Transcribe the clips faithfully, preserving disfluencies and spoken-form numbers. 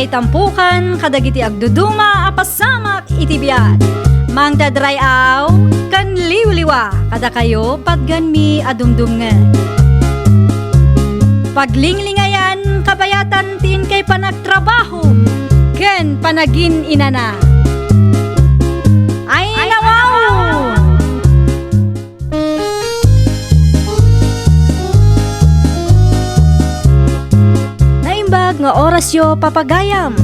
Itampukan kadagiti agduduma a pasamak iti biag. Mangted ray-aw ken liwliwa kadakayo patgenmi a dumdumngeg. Paglinglingayan kabayatan ti inkay panagtrabaho ken panagin-inana. Ay, nawaw! Naimbag nga orasyo, papagayam.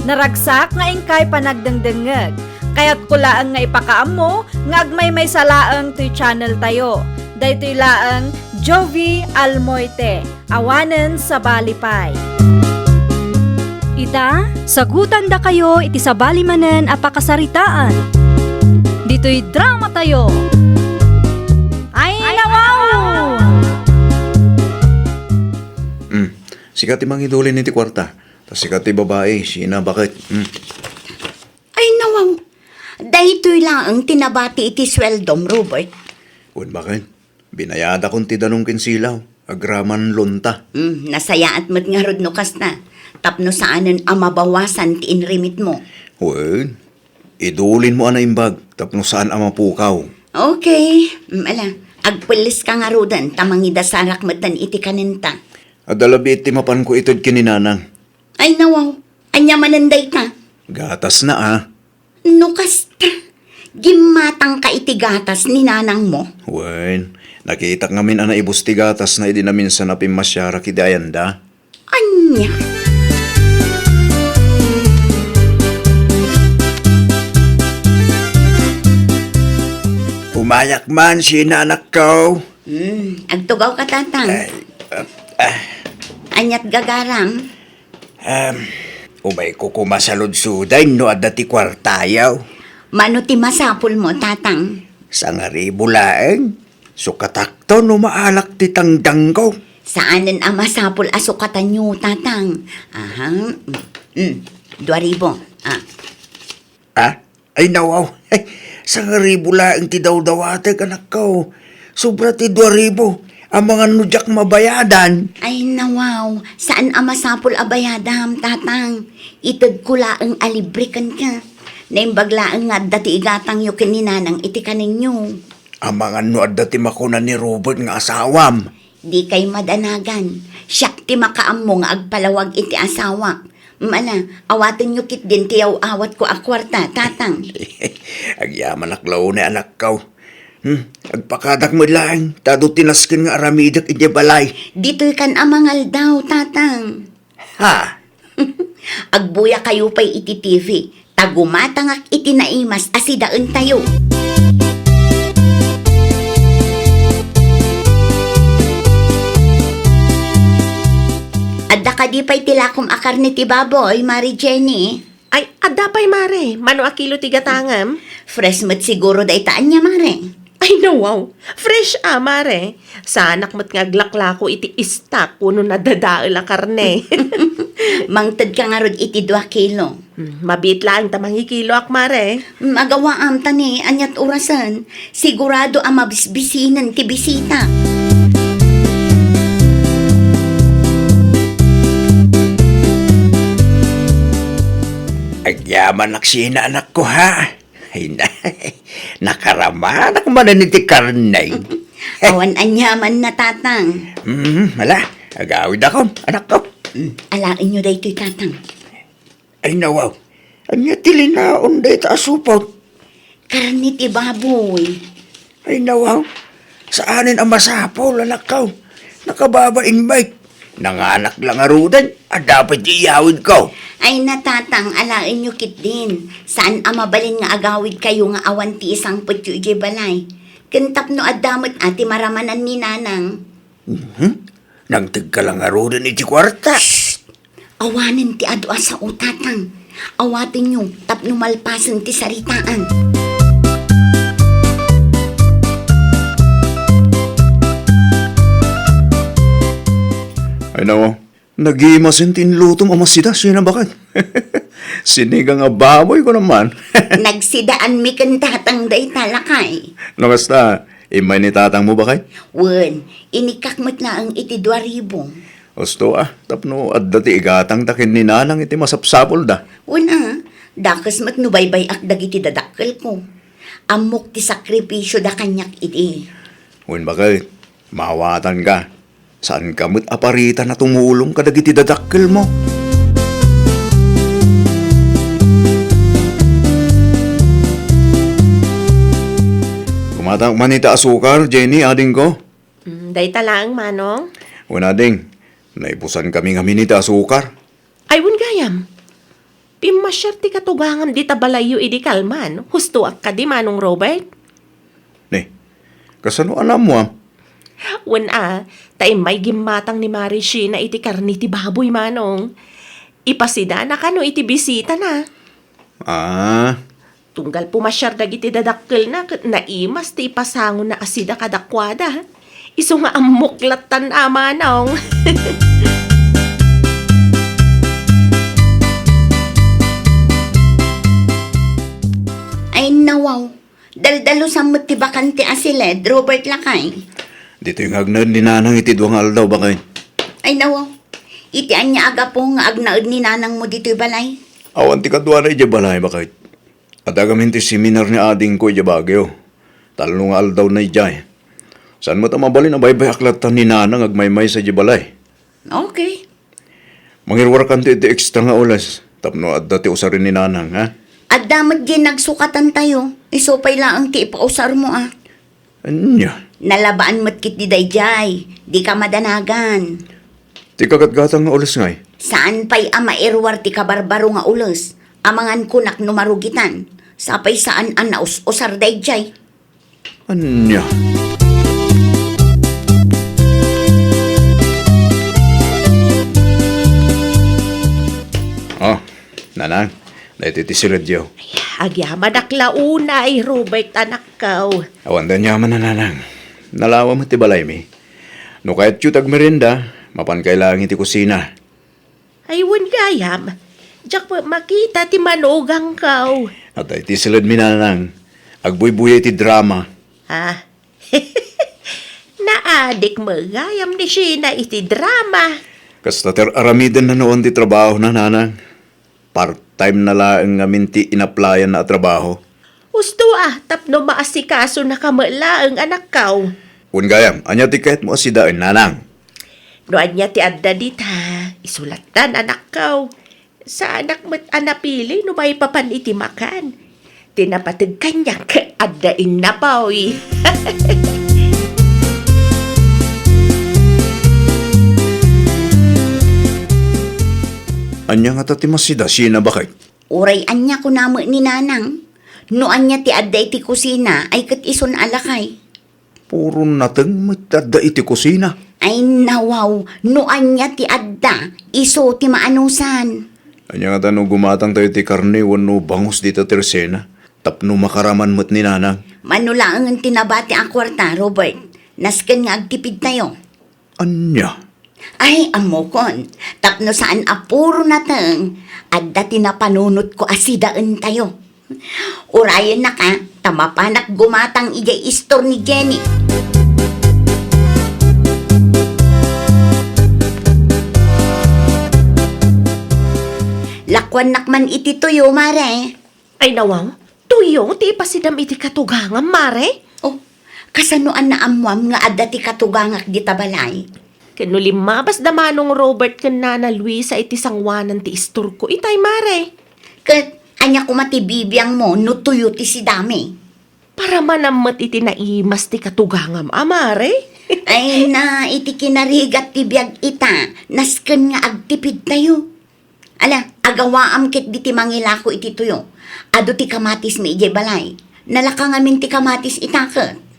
Naragsak nga inkay panagdengdengngeg. Kayatko laeng nga ipakaammo nga agmaymaysa laeng toy channel tayo. Daytoy laeng Jovi Almoite. Awanen sabali pay. Ita, sagutandakayo iti sabali manen a pakasaritaan. Ditoy drama tayo. Ay, nawaw! Mm. Sika ti mangidulin iti kuarta. Ta sika ti babai, sina baket. Mm. Ay, nawaw. Daytoy laeng ti nabati iti sueldom, Robert. Wen baket. Binayadakon ti danum ken silaw, agraman loan ta. Hmm, nasayaat met ngarud no kasta, tapno saanen a mabawasan ti inrimitmo. Wen, idulinmo a naimbag, tapno saan a mapukaw. Okay, mm, ala, agpelleska ngaruden, ta mangidasarak metten iti kanenta. Adda labi iti mapanko ited ken ni Nanang. Ay, nawaw. Ania manen dayta? Gatasna a. No kasta, gimmatangka iti gatas ni nanangmo? Wen, nakitak ngamin a naibus ti gatasna idi naminsan a pimmasiarak iti ayanda. Ania? Umayak man, sina anakko. Hmm, agtugawka, Tatang. Ay, ah, ah. Aniat gagaram? Em, umayko koma saludsudan no adda ti kuartayo. Mano ti masapulmo, Tatang? Sangaribu laeng. Sukatakto no maalak ti tangdangko. Saanen a masapul a sukatanyo, Tatang. Aha. Mm, mm. Dua ribu. Ah. Ah? Ay, nawaw. Sangaribu laeng ti dawdawatek, anakko. Sobra ti dua ribu. Amangan no diak mabayadan. Ay, nawaw. Saan a masapul a bayadam, Tatang. Itedko laeng a libre kenka. Naimbag laeng nga adda ti igatangyo ken ni Nanang iti kanenyo. Amangan no adda ti makuna ni Robert nga asawam. Dikay madanagan. Siak ti makaammo nga agpalawag iti asawak. Mala, awatenyo ketdin ti yaw-awatko a kuarta, Tatang. Agyamanak la unay, anakko. Hmm, agpakadak met laeng, ta adu ti nasken nga aramidek idiay balay. Ditoykan a mangaldaw, Tatang. Ha? Agbuyakayo pay iti T V, ta gumatangak iti naimas a sidaentayo. Adda kadi pay ti lakom a karne ti baboy, Mari Jenny? Ay, adda pay, Mare. Mano a kilo ti gatangem? Fresh met siguro dayta ania, Mare. Ay, nawaw. Fresh a, Mare. Saanak met nga aglaklako iti istak wenno nadadael a karne. Mangtedka ngarud iti dua kilo. Hmm, mabiit laeng ta mangikiloak, Mare. Hmm, agawaam ta ni, aniat orasen? Sigurado a mabisbisinen ti bisita. Agyamanak sina, anakko, ha? Ay, na, nakaramanak manen iti karne. Awan aniamanna, Tatang. Hmm, ala, agawidakon, anakko. Hmm, alaenyo daytoy, Tatang. Ay, nawaw. Ania ti linaon dayta a supot? Karne ti baboy. Ay, nawaw. Saanen a masapul, anakko. Nakababain met. Nanganak la ngaruden, adda pay ti iyawidko. Ay, na, Tatang, alaenyo ketdin. Saan a mabalin nga agawidkayo nga awan ti isangpetyo idiay balay. Ken tapno adda met a ti maramanan ni Nanang. Mhm. Nangtegka la ngaruden iti kuarta. Shh! Awanen ti adu a sao, Tatang. Awatenyo tapno malpasen ti saritaan. Ay, nawaw. Nagimasen ti inlutom a masida, sina baket? Sinigang a baboy ko naman. Nagsidaanmi ken Tatang dayta, lakay. No kasta, immay ni Tatangmo, baket? Wen, inikkak met laeng iti dua ribu. Husto a, tapno adda ti igatangta ken ni Nanang iti masapsapulda. Wen a, dakes met no baybay-ak dagiti dadakkelko. Ammok ti sakripisioda kaniak idi. Wen baket, maawatanka. Saanka met a paritan a tumulong kadagiti dadakkelmo. Gumatang man ita asukar, Jenny, adingko. Mm, dayta laeng, Manong. Wen ading, naibusan kami ngamin ita asukar. Ay, wen gayam. Pimmasiar ti katugangam dita balayyo idi kalman. Hustoak kadi, Manong Robert? Ni, kasano a naammoam? Wen a, ta immay gimmatang ni Mari Sheena iti karne ti baboy, Manong. Ipasidana kano iti bisitana. Ah. Tunggal pumasiar dagiti dadakkelna ket naimas ti ipasangona a sida kadakuada. Isu nga ammok lattan a, Manong. Ay, nawaw. Daldalusan met ti bakante a siled, Robert lakay. Ditoy nga agnaed ni Nanang iti dua nga aldaw, bakay. Ay, nawaw. Iti ania a gapu nga agnaed ni Nanangmo ditoy balay? Awan ti kaduana idiay balay, bakay. Adda gamin ti seminar ni adingko idiay Baguio. Tallo nga aldawna idiay. Saan met a mabalin a baybay-ak lattan ni Nanang agmaymaysa idiay balay. Okay. Mangiruarkanto iti extra nga oles tapno adda ti usaren ni Nanang, ha? Adda met diay nagsukatantayo. Isu pay laeng ti ipausarmo, a. Ania? Nalabaan met ketdi daydiay. Dika madanagan. Ti kagatgatang nga oles ngay? Saan pay a mairuar ti kabarbaro nga oles. Amangan kunak no marugitan. Sapay saan a naus-usar daydiay. Ania? Oh, Nanang, daytoy ti siledyo. Ay, agyamanak la unay, Robert, anakko. Awan da aniaman a, Nanang. Nalawa met ti balaymi. No kayatyo ti agmerienda, mapankay laeng iti kusina. Ay, wen gayam. Diak met makita ti manugangko. Adda iti siledmi, Nanang. Agbuybuya iti drama. Ha? Naadik met gayam ni Sheena iti drama. Kasta ti ar-aramidenna no awan ti trabahona, Nanang. Part-time na laeng ngamin ti inaplayanna a trabaho. Husto a, tapno maasikaso na ka met laeng, anakko. Wen gayam, ania ti kayatmo a sidaen, Nanang? No ania ti adda dita, isu lattan, anakko. Saanak met a napili no maipapan iti makan. Ti napateg kaniak, adda innapoy. Ania ngata ti masida, Sheena, bakay? Uray ania kuna met ni Nanang, no ania ti adda iti kusina ay ket isun a lakay. Puro nateng met ti adda iti kusina. Ay, nawaw, no ania ti adda, isu ti maanusan. Ania ngata no gumatangtayo ti karne wenno bangus dita ti resena, tapno makaraman met ni Nanang? Mano laengen ti nabati a kuarta, Robert. Nasken nga agtipidtayo. Ania? Ay, ammokon, tapno saan a puro nateng, adda ti napanunotko a sidaentayo. Urayennaka, ta mapanak gumatang idiay istor ni Jenny. Lakuannak man iti tuyo, Mare. Ay, nawaw, tuyo ti ipasidam iti katugangam, Mare? Oh, kasano a naammuam nga adda ti katugangak dita balay? Ken no limmabas da Manong Robert ken Nana Luisa iti sanguanan ti istorko itay, Mare. Ket ania koma ti bibiangmo no tuyo ti sidami? Paramanam met iti naimas ti katugangam a, Mare. Ay na, iti kinarigat ti biag ita, nasken nga agtipidtayo. Ala, agawaam ketdi ti mangilako iti tuyo. Adu ti kamatismi idiay balay. Nalaka ngamin ti kamatis ita ket.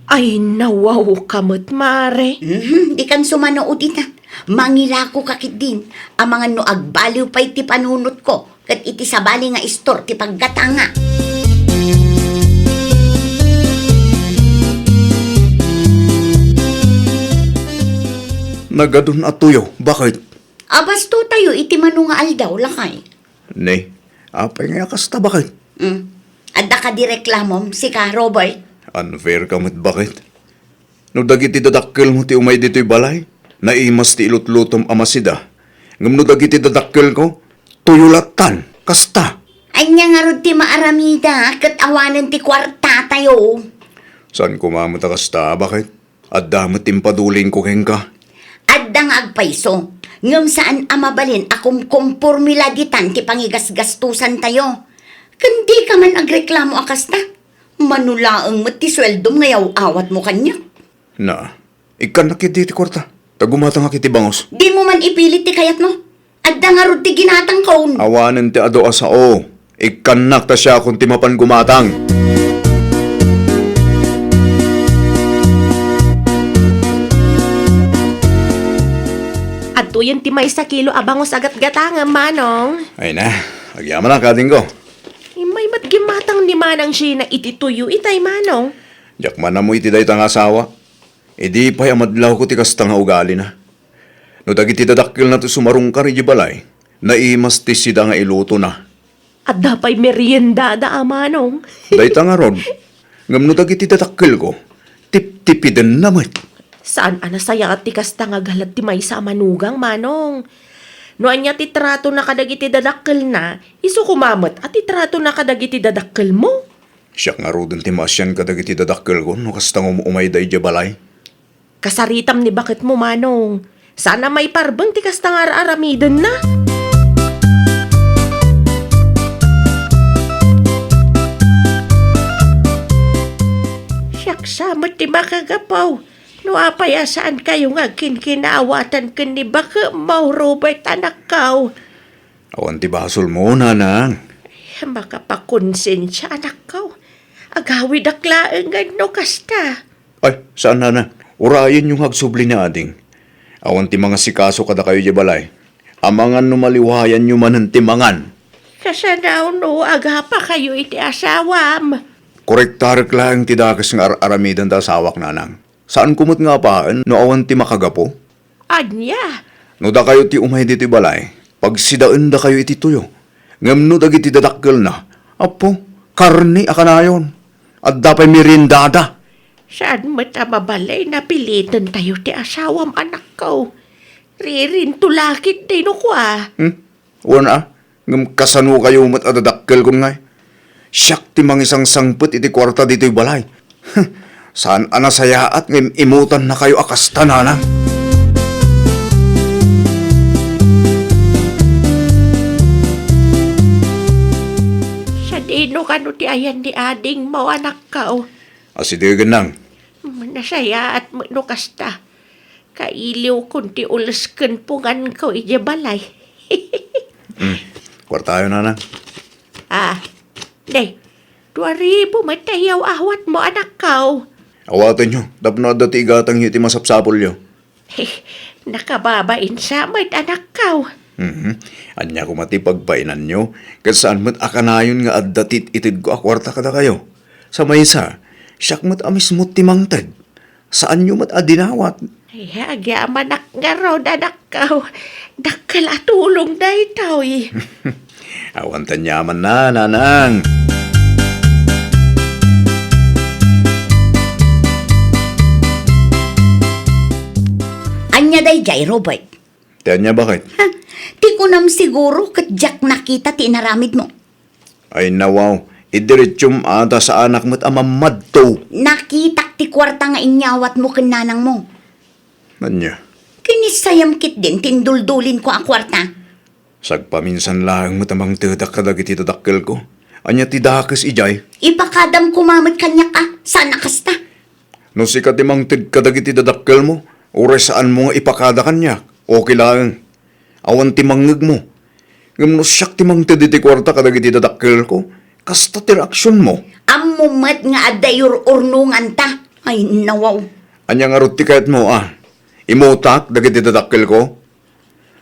Ay, nawaw ka met, Mare. Mhm, dikan sumano dita. Mangilako ka ketdin. Amangan no agbaliw pay ti panunotko ket iti sabali nga istor ti paggatanga. Nagadun a tuyo, bakit? Abastotayo iti mano nga aldaw, lakay. Ne, apay nga kasta, bakit? Mm. Adda kadi reklamom, sika, Robert? Unfair ka met, bakit? No dagiti dadakkelmo ti umay ditoy balay, Naimas ti ilutlutom a masida. Ngem no dagiti dadakkelko, tuyo lattan. Kasta. Ania ngarud ti maaramida ket awanen ti kuartatayo? Saan koma met a kasta, baket? Adda met ti impadulingko kenka. Adda nga agpayso, ngem saan a mabalin a kumkomporme la ditan ti pangigasgastosantayo. Ken dika man agreklamo a kasta. Mano laeng met ti sueldom nga yaw-awatmo kaniak. Na, ikkannak ketdi ti kuarta, ta gumatangak iti bangus. Dimo man ipilit ti kayatmo. Adda ngarud ti ginatangkon. Awanen ti adu a sao. Ikkannak ta siakon ti mapan gumatang. Adtoyen ti maysa kilo a bangus a gatgatangem, Manong. Ay na, agyamanak, adingko. Immay met ginatang ni Manang Gina iti tuyo itay, Manong. Diak man ammo iti dayta nga asawa. Idi pay a madlawko ti kasta nga ugalina. No dagiti dadakkelna ti sumarungkar idiay balay, naimas ti sida nga ilutona. Adda pay meriendada a, Manong. Dayta ngarud. Ngem no dagiti dadakkelko, tiptipidenna met. Saan a nasayaat ti kasta nga galat ti maysa a manugang, Manong. No ania ti tratona kadagiti dadakkelna, isu koma met a ti tratona kadagiti dadakkelmo. Siak ngaruden ti maasian kadagiti dadakkelko no kasta nga um-umayda idiay balay. Kasaritam ni baketmo, Manong. Saan a maiparbeng ti kasta nga ar-aramidenna. Siak sa met ti makagapu. No apay a saankayo nga agkinkinaawatan ken ni baketmo, Robert, anakko? Awan ti basolmo, nanang. Makapakonsensia, anakko. Agawidak laengen no kasta. Ay, saan, nanang. Urayenyo nga agsubli ni ading. Awan ti mangasikaso kadakayo idiay balay. Amangan no maliwayanyo manen ti mangan. Kasano no agapakayo iti asawam? Korektarek laeng ti dakes nga ar-aramiden ta asawak, nanang. Saanko met nga apaen no awan ti makagapu? Ania? No dakayo ti umay ditoy balay, pagsidaendakayo iti tuyo. Ngem no dagiti dadakkelna, apo, karne a kanayon. Adda pay meriendada. Saan met a mabalin a pilitentayo ti asawam, anakko. Ririnto la ketdi no kua. Hmm? Wen a, ngem kasanokayo met a dadakkelkon ngay? Siak ti mangisangsangpet iti kuarta ditoy balay. Saan a nasayaat nga im-imutannakayo a kasta, nanang. Sadino kano ti ayan ni adingmo, anakko? Asidegen, nang. Nasayaat met no kasta. Kailiwkon ti ules ken punganko idiay balay. Hmm. Kuartayo, nanang. Ah, ne, dua ribu met ti yaw-awatmo, anakko. Awatenyo, tapno adda ti igatangyo iti masapsapulyo. Nakababain sa met, anakko. Mhm. Ania koma ti pagbainanyo? Ket saan met a kanayon nga adda ti it-itedko a kuarta kadakayo. Sa maysa, siak met a mismo ti mangted. Saanyo met a dinawat. Ay, agyamanak ngarud, anakko. Dakkel a tulong daytoy. Awan ti aniamanna, nanang. Ania daydiay, Robert? Ti ania, baket? Ha? Ti kunam siguro ket diak nakita ti inaramidmo. Ay, nawaw, idiretsum a ta saanak met a mammadto. Nakitak ti kuarta nga inyawatmo ken nanangmo. Ania? Kinissayam ketdin ti induldulinko a kuarta. Sagpaminsan laeng met a mangtedak kadagiti dadakkelko. Ania ti dakes idiay? Ipakadam koma met kaniak a, saan a kasta. No sika ti mangted kadagiti dadakkelmo, uray saanmo nga ipakada kaniak, okay laeng. Awan ti mangngegmo. Ngem no siak ti mangted iti kuarta kadagiti dadakkelko, kasta ti reaksionmo. Ammo met nga adda iur-urnonganta. Ay, nawaw. Ania ngarud ti kayatmo, a? Imutak dagiti dadakkelko?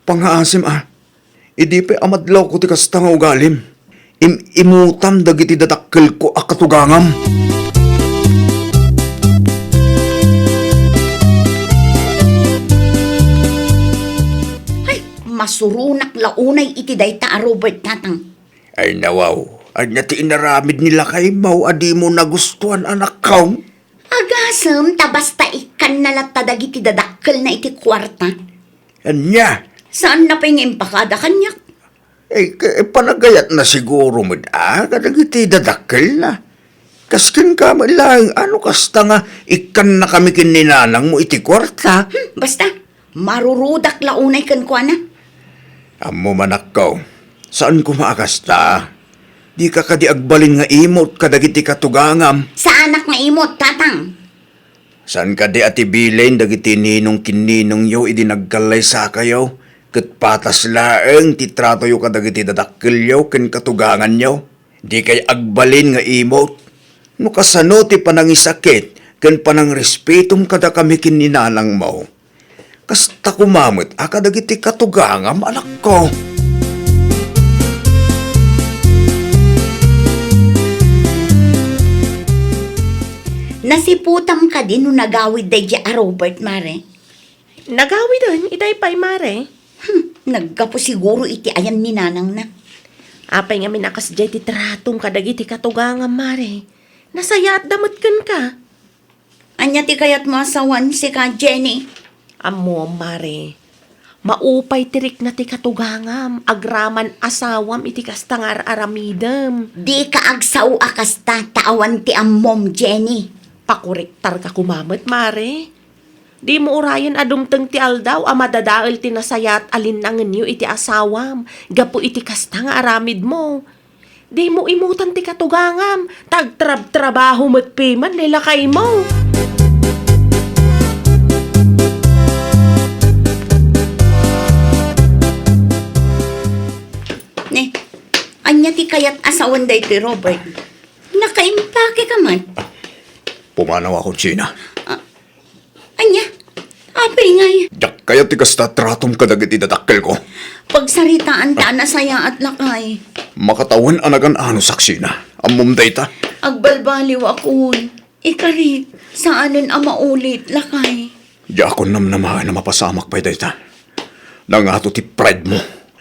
Pangngaasim, a? Idi pay a madlawko ti kasta nga ugalim, im-imutam dagiti dadakkelko a katugangam. Ay, masuronak la unay iti dayta a Robert, tatang. Ay, nawaw, ania ti inaramid ni lakaymo a dimo nagustuan, anakko? Agasem ta basta ikkanna latta dagiti dadakkelna iti kuarta. Ania? Saanna pay nga impakada kaniak? Eh, k-, panagayatna siguro met, a, kadagiti dadakkelna. Kas kenka met laeng, ano kasta nga ikkannakami ken ni nanangmo iti kuarta? Hmm, basta, marurudak la unay kenkuana. Ammom, anakko, saan koma a kasta. Dika kadi agbalin nga imut kadagiti katugangam. Saanak nga imut, tatang. Saan kadi a ti bilen dagiti ninong ken ninongyo idi nagkallaysakayo, ket patas laeng ti tratoyo kadagiti dadakkelyo ken katuganganyo? Dikay agbalin nga imut. No kasano ti panangisakit ken panangrespetom kadakami ken ni nanangmo, kasta koma met a kadagiti katugangam, anakko. Nasiputam kadi no nagawid daydiay a Robert, Mare? Nagawiden, iday pay, Mare. Hmm, naggapu siguro iti ayan ni nanangna. Apay ngamin a kasdiay ti tratom kadagiti katugangam, Mare? Nasayaatda met kenka. Ania ti kayatmo a sawen, sika, Jenny? Ammom, Mare. Maupay ti rikna ti katugangam, agraman asawam iti kasta nga ar-aramidem. Dika agsao a kasta, ta awan ti ammom, Jenny. Pakorektarka koma met, Mare. Dimo urayen a dumteng ti aldaw a madadael ti nasayaat a linnangenyo iti asawam gapu iti kasta nga aramidmo. Dimo imutan ti katugangam, ta agtrabtrabaho met piman ni lakaymo. Ne, ania ti kayat a sawen daytoy, Robert? Nakaimpake ka man. Pumanaw ako, Gina. Ah, Ania? Apay ngay? Diak kayat ti kasta tratom kadagiti dadakkelko. Pagsaritaan ta a nasayaat, lakay. Makatawen a nagan-ano saksina. Ammom dayta? Agbalbaliw akon. Ikarik, saanen a maulit, lakay. Diakon namnamaen a mapasamak pay dayta. Nangato ti pride mo.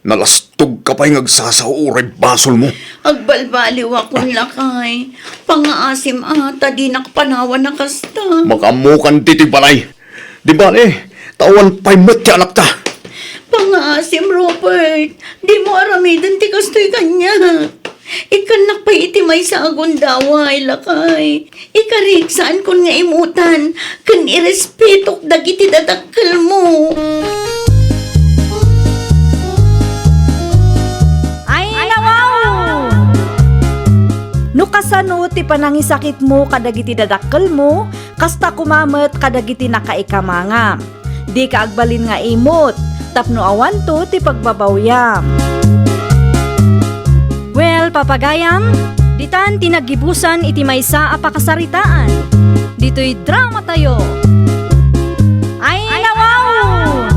Nalastogka pay nga agsasao uray basolmo. Agbalbaliw akon, lakay. Pangngaasim a ta dinak panawan a kasta. Makaammokan ditoy balay. Di bale, ta awan pay met ti anakta. Pangngaasim, Robert. Dimo aramiden ti kastoy kaniak. Ikkannak pay iti maysa a gundaway, lakay. Ikarik, saankon nga imutan ken irespetok dagiti dadakkelmo. Ay, nawaw! No kasano ti panangisakitmo kadagiti dadakkelmo, kasta koma met kadagiti nakaikamangam. Dika agbalin nga imut, tapno awanto ti pagbabawiam. Well, papagayam, ditan ti naggibusan iti maysa a pakasaritaan. Ditoy dramatayo. Ay, nawaw!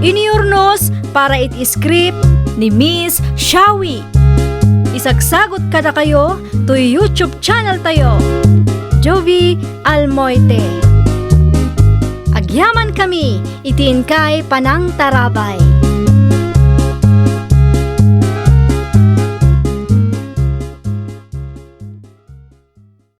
Iniurnos para iti script ni Miss Shawi. Isagsagut kadakayo toy YouTube channel tayo, Jovie Almoite. Agyaman kami iti inkay panangtarabay.